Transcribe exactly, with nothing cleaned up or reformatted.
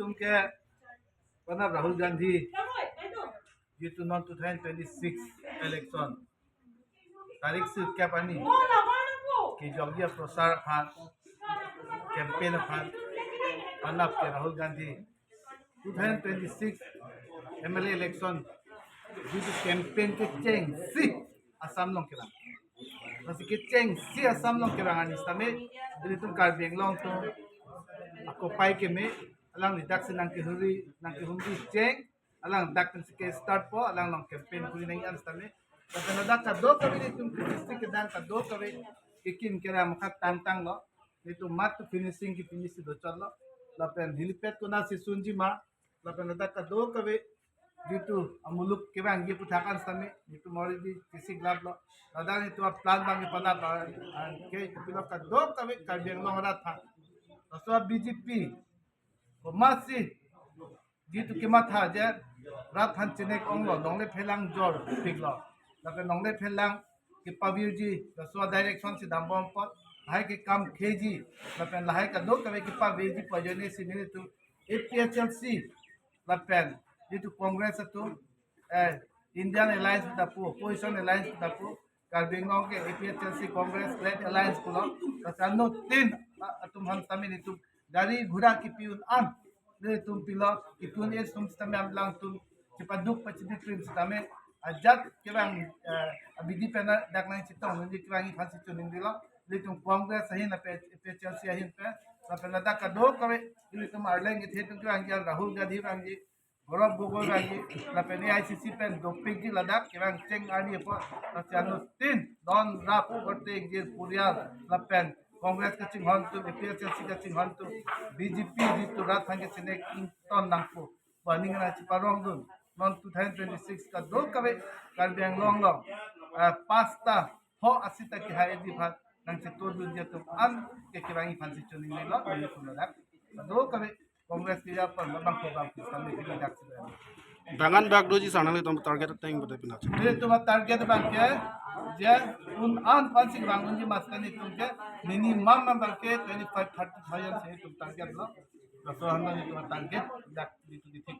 Tum ke, pana Rahul Gandhi, jitu non two thousand twenty-six election tarik sirkep arni kejokji aprosar aphan, campaign aphan, panap ke Rahul Gandhi two thousand twenty-six M L A election jitu campaign kechengsi Assam along kevang. Lasi kechengsi Assam along kevang arni sitame, ilitum Karbi Anglong atum akopai keme, alangli daksi nangkehuri, nangkehumri cheng, alangli dak pensi kestart po, alangli along campaign kuri nangji an sitame. Lapen ladak kadokave ilitum district kedang kadokave kekim keram khat tangtanglo. Ilitum mat to finishing ke finish do chotlo. Lapen helipad konatsi sunji ma, lapen ladak kadokave jitu amuluk kevangji aputhak an sitame, jitu mori di kisik laplo. Ladak jitu aplan abang panap, ah, ah, ke kopilo kadokave Karbi Anglong arat aphan. Laso B J P komatsi jitu kematha je rat aphan chinek onglo, longle phelang jor piklo. Lapen longle phelang kepavirji, laso direction si dambom apot, lahai ke kam keji, lapen lahai kadokave kepavirji pu ajoine si nelitum A P H L C lapen jitu Congress atum, eh, Indian Alliance pu ta pu, Opposition Alliance pu ta pu, Karbi Anglong ke A P H L C Congress led alliance pulo, laso anuttin, ah, atum aphan sitame nelitum gari ghura kepi un an, nelitum pilo, kepi un-e atum sitame alangtum chepaduk pachini krim sitame, ajat kevang, eh, abidi pen dak nangchetong nangji kevangji aphansi choningri lo. Ilitum Congress ahin lapen A P H L C ahin pen, lapen ladak kadokave, ilitum arleng kethe atum kevangji Rahul Gandhi vangji, Gaurav Gogoi vangji, lapen A I C C pen dopikji ladak kevang cheng arni apot, lasi anuttin don rap korte ingjir purial, lapen Congress kachinghon atum, A P H L C kachinghon atum, B J P jitu rat aphan kechinek ington nangpo pu aning nangcheparongdun. Non two thousand twenty-six kadokave Karbi Anglong along, ah, pasta ho asita kehai edi aphan nangchetodunji atum an ke kevangji aphansi choningrilo, nelitum ladak kadokave Congress ke ya pan bangko bangko sitame ke dak sitame. Bang an bak doji sar nanglitum target ateng pada pinat. Nelitum target abang ke, je un an aphansi vangdunji ma sita nelitum ke minimum abang ke twenty-five, thirty thousand si nelitum target lo. Laso aphan nelitum target dak jitu di thik.